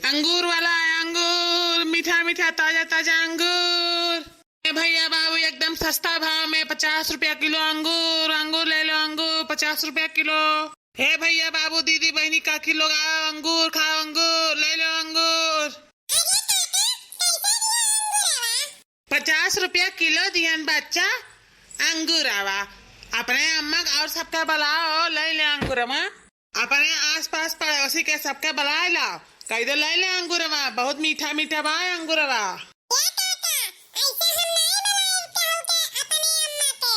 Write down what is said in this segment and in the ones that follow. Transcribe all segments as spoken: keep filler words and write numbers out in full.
अंगूर वाला अंगूर, मीठा मीठा ताजा ताजा अंगूर। ए भैया बाबू, एकदम सस्ता भाव में पचास रुपया किलो अंगूर, अंगूर ले लो अंगूर, पचास रुपया किलो। हे भैया बाबू, दीदी बहिनी काकी लोग, आओ अंगूर खाओ, अंगूर ले लो अंगूर। पचास रुपया किलो दिहन बच्चा अंगूर आवा। अपने अम्मा और सबका बुलाओ, ले ले अंगूर अम्मा। अपने आसपास पड़ोसी के सबके बुलाए लाओ, कह दे ले ले अंगूरवा, बहुत मीठा मीठा बा अंगूरवा। ए काका, ऐसे हम नहीं बुलाए केहू के अपने अम्मा के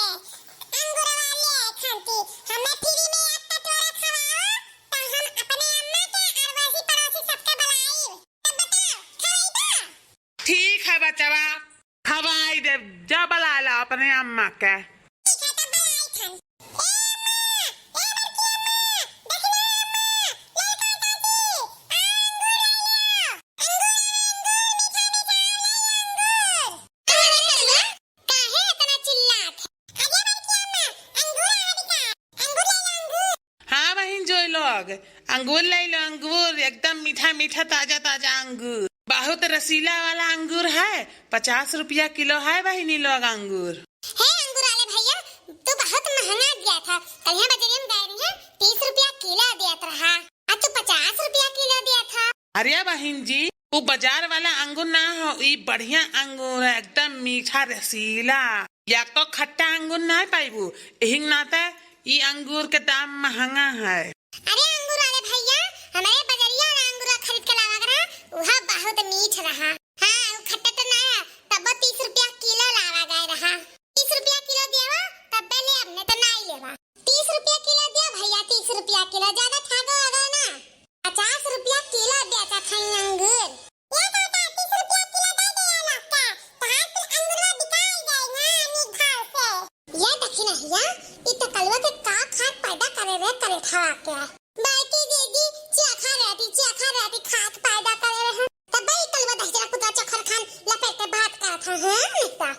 अंगूरवा ले आए खाती। हमें फ्री में एक कटोरा खवाओ, तो हम अपने अम्मा के और वैसी पड़ोसी सबके बुलाए। तब बताओ, खवाई बा? ठीक है बचवा, खवाई देब, जा बुलाए ला अपने अम्मा के। ठीक है, तब बुलाई थन। ए अम्मा, ए बड़की अम्मा, दक्षिणा अम्मा, ललका चाची, आ अंगूर ले लो। अंगूर, अंगूर, मीठा, मीठा, ले लो अंगूर। अरे कलुआ, काहे इतना चिल्लात है? अरे बड़की अम्मा, अंगूर आ रही का? अंगूर ले लो, अंगूर। हाँ बहिन जोई लोग, अंगूर ले लो, अंगूर एकदम मीठा मीठा, ताजा ताजा अंगूर, बहुत रसीला वाला अंगूर है, पचास रुपया किलो है बहिनी लोग अंगूर। हे अंगूर वाले भैया, तू बहुत महंगा दिया था, कल यहाँ बजरिया में गए रही है, तीस रुपया किलो दिया रहा, आज तू पचास रुपया किलो दिया था। अरे बहिन जी, उ बाजार वाला अंगूर ना हो, ई बढ़िया अंगूर है, एकदम मीठा रसीला। या तो खट्टा अंगूर ना पाइबू, एहिंग नाते ई अंगूर के दाम महंगा है। अरे अंगूर वाले भैया, हमरे बजरिया वाला अंगूर खरीद के लावा करा, उहा बहुत मीठ रहा। हाँ, उ खट्टा तो ना है, तब तीस रुपया किलो लावा गए रहा। तीस रुपया किलो देवा, तब ले, अब नहीं तो ना ही लेवा। तीस रुपया किलो दिया भैया, तीस रुपया किलो, ज्यादा ठागो अगर ना। पचास रुपया किलो बेचा था अंगूर। ये दादा, तीस रुपया किलो दे दे ये लोग का, तो आज फिर अंगूरवा बिकाई जाए ना नीक भाव से। ये देखी ना हिया, ई तो कलुआ के का खाद पैदा करे रे, करे खावा के। बड़की दीदी चोखा रोटी, चोखा रोटी खाद पैदा करे रहे। तब भाई कलुआ दही जरा कुतरा चोखर खान लपेट के बात करत है, हैं? नहीं तो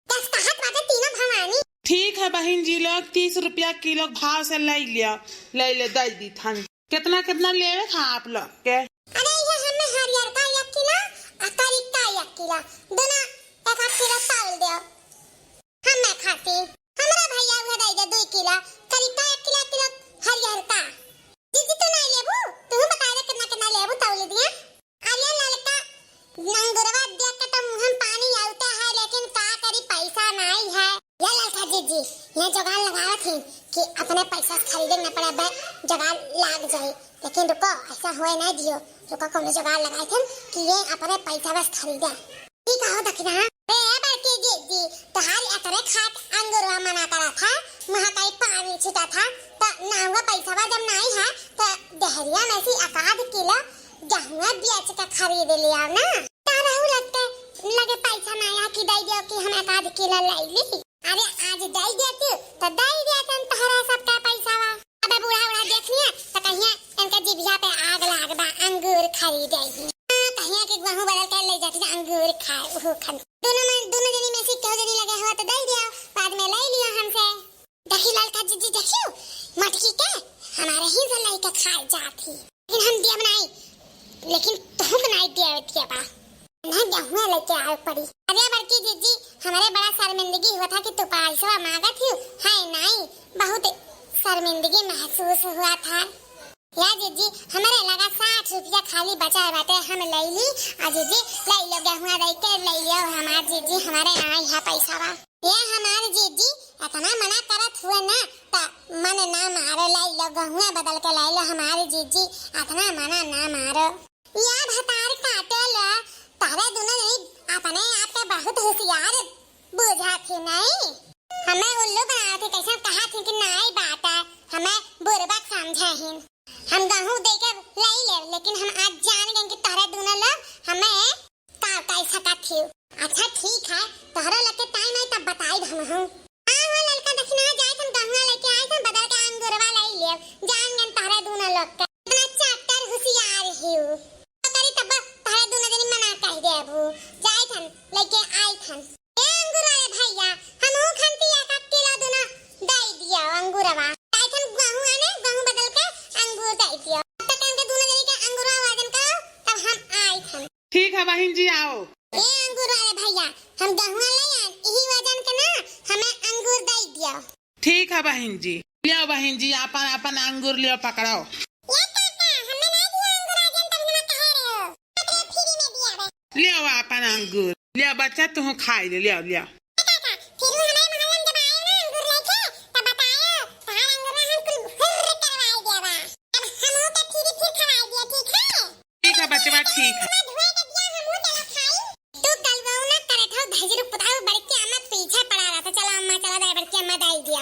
दस कहत बाटे तीनों भवानी। ठीक है बहिन जी लोग, तीस रुपया किलो भाव से ले लिया, ले ले, दे दी थान। कितना कितना लेवे था आप लोग के? अरे ये हमें हरियर का एक किलो, आ करिका एक किलो, दोनों एक आध किलो तौल दो। हम मैं खाती, हमरा भैया उहे दे दे दुई किलो, करिका एक किलो, एक किलो हरियर का। दीदी तू नहीं लेबू, तू बता दे कितना कितना लेबू तौल दिया। अरे ललका, अंगूरवा देख के तो मुँह में पानी आवता है, लेकिन का करी, पैसा नहीं है। ये ललका जीजी, ये जुगाड़ लगावत ही कि अपने पैसा से खरीदे न पड़े, बे जुगाड़ लाग जाए। लेकिन रुको, ऐसा होए नहीं दियो, रुको, कौनो जुगाड़ लगाए थे कि ये अपने पैसा बस खरीदे। ठीक हो दखिना। ए बड़की जीजी, तोहार एकरे खात अंगूरवा मना करा था, मुँह का पानी छिटा था, तो ना हुआ पैसा जब नहीं है, तो देहरिया में से एक आध किलो गेहुआ बेच के खरीद लिया ना। तारा उ लगते लगे पैसा ना आया कि दे दियो कि हम एक आध किलो ले ली। अरे आज दे देती तो दे देतन तोहरा सबका पैसावा। अबे बूढ़ा बूढ़ा देख लिया तो कहिया इनका जिभिया पे आग लाग बा, अंगूर खरीदे ही। हाँ, कहिया कि गेहूं बदल के ले जाती तो अंगूर खाए, उहू खन। दोनों में, दोनों जनी में से केहू जनी लगे हुआ तो दे दियो, बाद में ले लियो हमसे। देखी ललका जीजी, देखियो, मटकी के हमारे ही से लेके खाए जात ही। लेकिन हम दिया बनाई, लेकिन तुहू बनाई दिया, दिया बा। नहीं, गेहुआ लेके आवे पड़ी। अरे बड़की जीजी, हमारे बड़ा शर्मिंदगी हुआ था कि तू पैसवा मांगत ही, है नहीं, बहुत शर्मिंदगी महसूस हुआ था। या जीजी, हमारे लगा साठ रुपया खाली बचा बाटे, हम ले ली। आ जीजी, ले लो गेहुआ दे के, ले लियो हमार जीजी, हमारे आई है पैसा बा। ये हमार जीजी, इतना मना करत हुए ना, त मन ना मारो, ले लो गेहुआ बदल के ले लो हमार जीजी, इतना मना ना मारो। या भतार काटे लो, तारे दोनों जनी अपने आप के बहुत होशियार बुझा थी नहीं, हमें उल्लू बनाए थे, कैसे कहा थी कि नाई बात है, हमें बुरबक समझे ही। हम गेहूं दे के लाई ले, लेकिन हम आज जान गए कि तोहरे दोनों लोग हमें का कर सकत ही। अच्छा ठीक है, तोहरो लगे टाइम आई तब बताई हम हूँ। हाँ हो ललका दखिना, जाए हम गेहुआ लेके आए हम, बदल के अंगूरवा लाई ले, जान गए तोहरे दोनों लोग के। इतना चट्टर होशियार ही। तो करी तब तोहरे दोनों जनी मना कह देबू, जाए हम लेके आए हम। ए अंगूर वाले भैया, हमहू खंती एक आध किलो दूना दे दियो अंगूरवा। काहे हम गेहूं आने, गेहूं बदल के अंगूर दे दियो। तब तक हमके दूनो जनी के अंगूरवा वजन करो, तब हम आई। ठीक है बहिन जी, आओ। ए अंगूर वाले भैया, हम गहुआ ले आन, इही वजन के ना हमें अंगूर दे दियो। ठीक है बहिन जी, लियो बहिन जी, आपन आपन अंगूर लियो, पकड़ो। ए काका, हमें ना दिया अंगूर, आज हम तब ना कहे रहे हो। फ्री में दिया बे। लियो आपन अंगूर, लियो बच्चा, तू खाई ले, लियो, लियो। ए काका, फिर वो हमारे मोहल्ला में जब आए ना अंगूर लेके, तब बतायो, तहार अंगूर में हम कुल हुर्र करवाए दिया बा। अब हमहू के फ्री फिर खवाए दिया, ठीक है? ठीक है बचवा, ठीक है। तू कल वो ना करत हो, धजरू पुताऊ बड़की अम्मा के पीछे पड़ा रहा था। चला अम्मा, चला जाए, बड़की अम्मा दाई दिया।